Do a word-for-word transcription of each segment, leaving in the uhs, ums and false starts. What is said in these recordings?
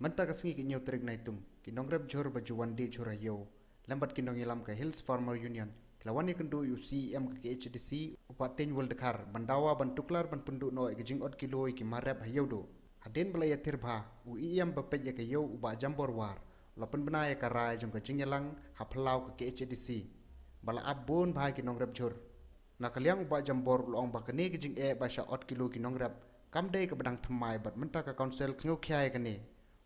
Mynta ka sngi ka hynñiew tarik Naitung, ki nongrep jhur ba ju wan die jhur ha ïew lem bad ki nongïalam ka Hills Farmer Union ki la wan ïakynduh ïa u C E M ka K H A D C, u Bah Teiñwell Dkhar, ban dawa ban tuklar ban pynduh noh ïa ka jingot kilo ïa ki marep ha Ïewduh. Hadien ba la ïathir bha, u E M ba peit ïa ka ïew, u Bah Jambor War, u la pynbna ïa ka rai jong ka jingïalang ha phyllaw ka K H A D C, ba la ap bun bha ïa ki nongrep jhur. Na ka liang u Bah Jambor u la ong ba kane ka jingeh ba shah ot kilo ki nongrep kam dei kaba dang thymmai bad mynta ka Council sngewkhia ïa kane.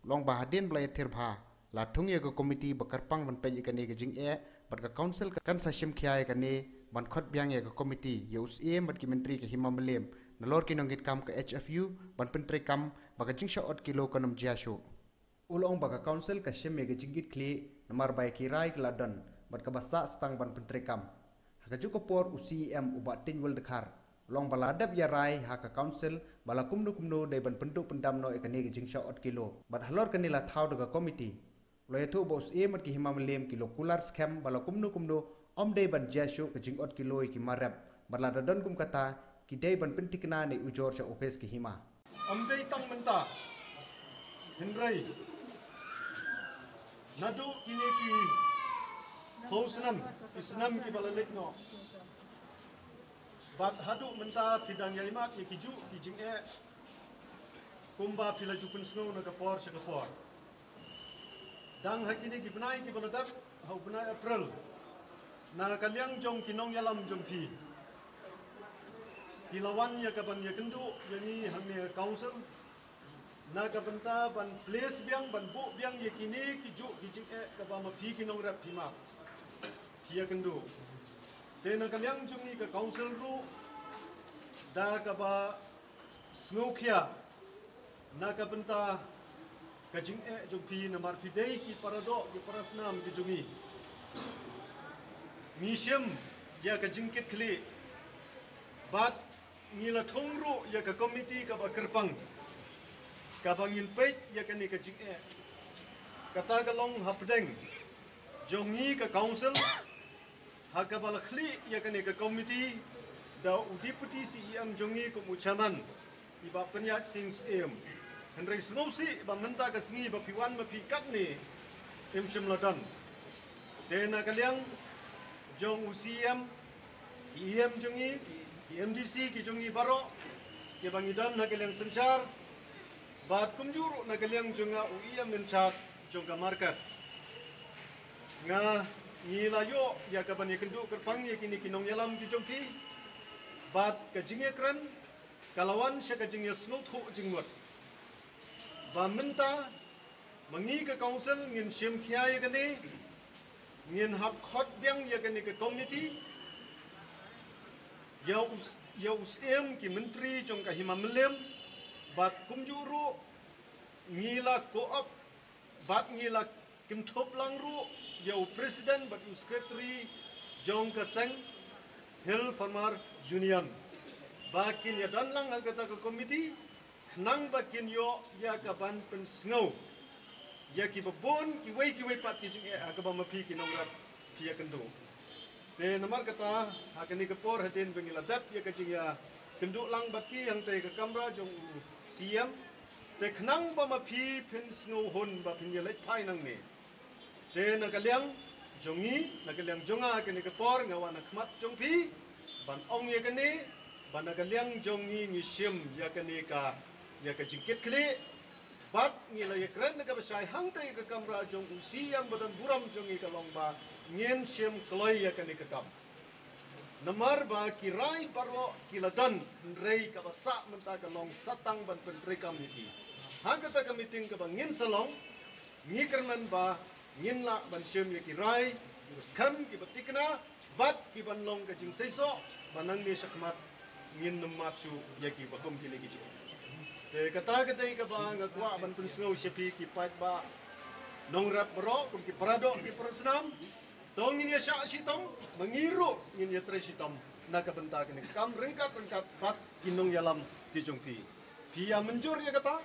U la ong ba hadien ba la ïathir bha, la thung ïa ka komiti ba kyrpang ban peit ïa kane ka jingeh, bad ka Council kan sa shim khia ïa kane ban khot biang ïa ka komiti, ïa u Syiem bad ki myntri ka Hima Mylliem, nalor ki nongkitkam ka H F U, ban pyntreikam ba ka jingshah ot kilo kan ym jia shuh. U la ong ba ka Council ka shim ïa ka jingkitkhlieh namar ba ïa ki rai ki la don, bad kaba sah sdang ban pyntreikam. Ha kajuh ka por u C E M u Bah Teiñwell Dkhar u la ong ba la dep ïa rai ha ka Council ba la kumno kumno dei ban pynduh pyndam noh ïa kane ka jingshah ot kilo. Bad halor kane la thaw da ka komiti. U la ïathuh ba u Syiem bad ki Hima Mylliem ki la kular skhem ba la kumno kumno ym dei ban jia shuh ka jingot kilo ïa ki marep. Bad lada don kum kata, ki dei ban pynthikna ne ujor sha ophis ka Hima. Ym dei tang mynta, hynrei naduh kine ki phew snem, ki snem kiba la leit noh, bad haduh mynta phi dang ïa ïohi ïa kijuh ki jingeh kumba phi la ju pynsngew na ka por sha ka por. Dang ha kine ki bnai kiba la dep, ha u bnai April, na ka liang jong ki nongïalam jong phi, ki la wan ïa ka ban ïakynduh ïa ngi hangne ha Council, na ka bynta ban place biang, ban buh biang ïa kine kijuh ki jingeh kaba ma phi ki nongrep phi map, phi ïakynduh. Te na ka liang jong ngi ka Council ruh, da kaba sngewkhia na ka bynta ka jingeh jong phi namar phi dei ki paradoh, ki parasnam ki jong ngi. Ngi shim ïa ka jingkitkhlieh bad ngi la thung ruh ïa ka komiti kaba kyrpang, kaba ngin peit ïa kane ka jingeh. Kata ka long hapdeng jong ngi ka Council, ha kaba la khlieh ïa kane ka komiti da u Deputy C E M jong ngi kum u Chairman, i Bah Pynïaid Sing Syiem. Hynrei sngewsih ba mynta ka sngi ba phi wan ma phi katne, im shym la don. Te na ka liang jong u C E M, ki E M jong ngi, ki M D C ki jong ngi baroh, kiba ngi don na ka liang synshar, bad kumjuh ruh na ka liang jong nga u E M in charge jong ka market. Nga, ngi la ïoh ïa ka ban ïakynduh kyrpang ïa kine ki nongïalam ki jong phi, bad ka jingïakren ka la wan sha ka jingïasngewthuh jingmut ba mynta ma ngi ka Council ngin shim khia ïa kane, ngin hap khot biang ïa kane ka komiti, ïa u, ïa u Syiem, ki myntri jong ka Hima Mylliem, bad kumjuh ruh ngi la co-op bad ngi la kynthup lang ruh ïa u President bad u Secretary jong ka seng Hill Farmer Union, ba kin ïadon lang ha kata ka komiti, khnang ba kin ïoh ïa ka ban pynsngew ïa kiba bun kiwei kiwei pat ki jingeh ha kaba ma phi ki nongrep phi ïakynduh. Te namar kata, ha kane ka por hadien ba ngi la dep ïa ka jingïakynduh lang bad ki hangta ka kamra jong u C E M, te khnang ba ma phi phin sngewhun ba phin ïaleit phai nangne. Te na ka liang jong ngi, na ka liang jong nga ha kane ka por nga wan ha khmat jong phi ban ong ïa kane, ba na ka liang jong ngi ngi shim ïa kane ka, ïa ka jingkitkhlieh, bad ngi la ïakren na kaba shai hangta ïa ka kamra jong u C E M ba don burom jong ngi ka long ba ngin shim kloi ïa kane ka kam. Namar ba ki rai baroh ki la don, hynrei kaba sah mynta ka long sa tang ban pyntreikam ïa ki. Ha kata ka meeting kaba ngin sa long, ngi kyrmen ba ngin lah ban shim ïa ki rai kiba skhem, kiba thikna, bad kiban long ka jingseisoh ba nangne shakhmat ngin nym mad shuh ïa kiba kum kine ki jingeh. Te kata ka dei kaba nga kwah ban pynsngew sha phi ki paidbah nongrep baroh kum ki paradoh ki parasnam. To ngin ïashah shitom, ba ngi ruh ngin ïatrei shitom na ka bynta kane ka kam ryngkat ryngkat bad ki nongïalam ki jong phi. Phi ïa mynjur ïa kata?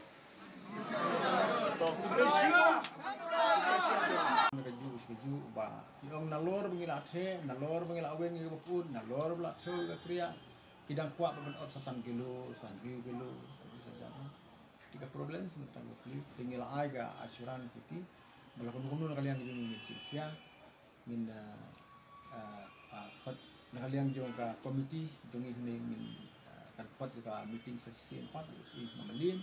To, khublei shibun. Khublei shibun. Kajuh, kajuh ba ki ong nalor ba ngi la theh, nalor ba ngi la weng ïa kaba pud, nalor ba la thew ïa ka kriah, ki dang kwah ba ban ot sa san kilo, san hynriew kilo, sa jam. Ka problems mynta ka pli, te ngi la ai ka assurance ïa ki ba la kumno kumno na ka liang jong ngi ngin sngewkhia, ngin, ah, ah, ah, khot na ka liang jong ka committee jong ngi hynne ngin, ah, kan khot ïa ka meeting sa shisien pat, u sui na Malin.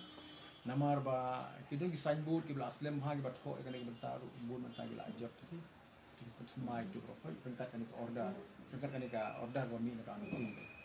Namar ba ki don ki signboard kiba la slem ha kiba thoh ïa kane ka bynta ruh bun mynta ki la jot ki. Ki pynthymmai ki baroh ryngkat kane ka order, ryngkat kane ka order ba mih na ka meeting.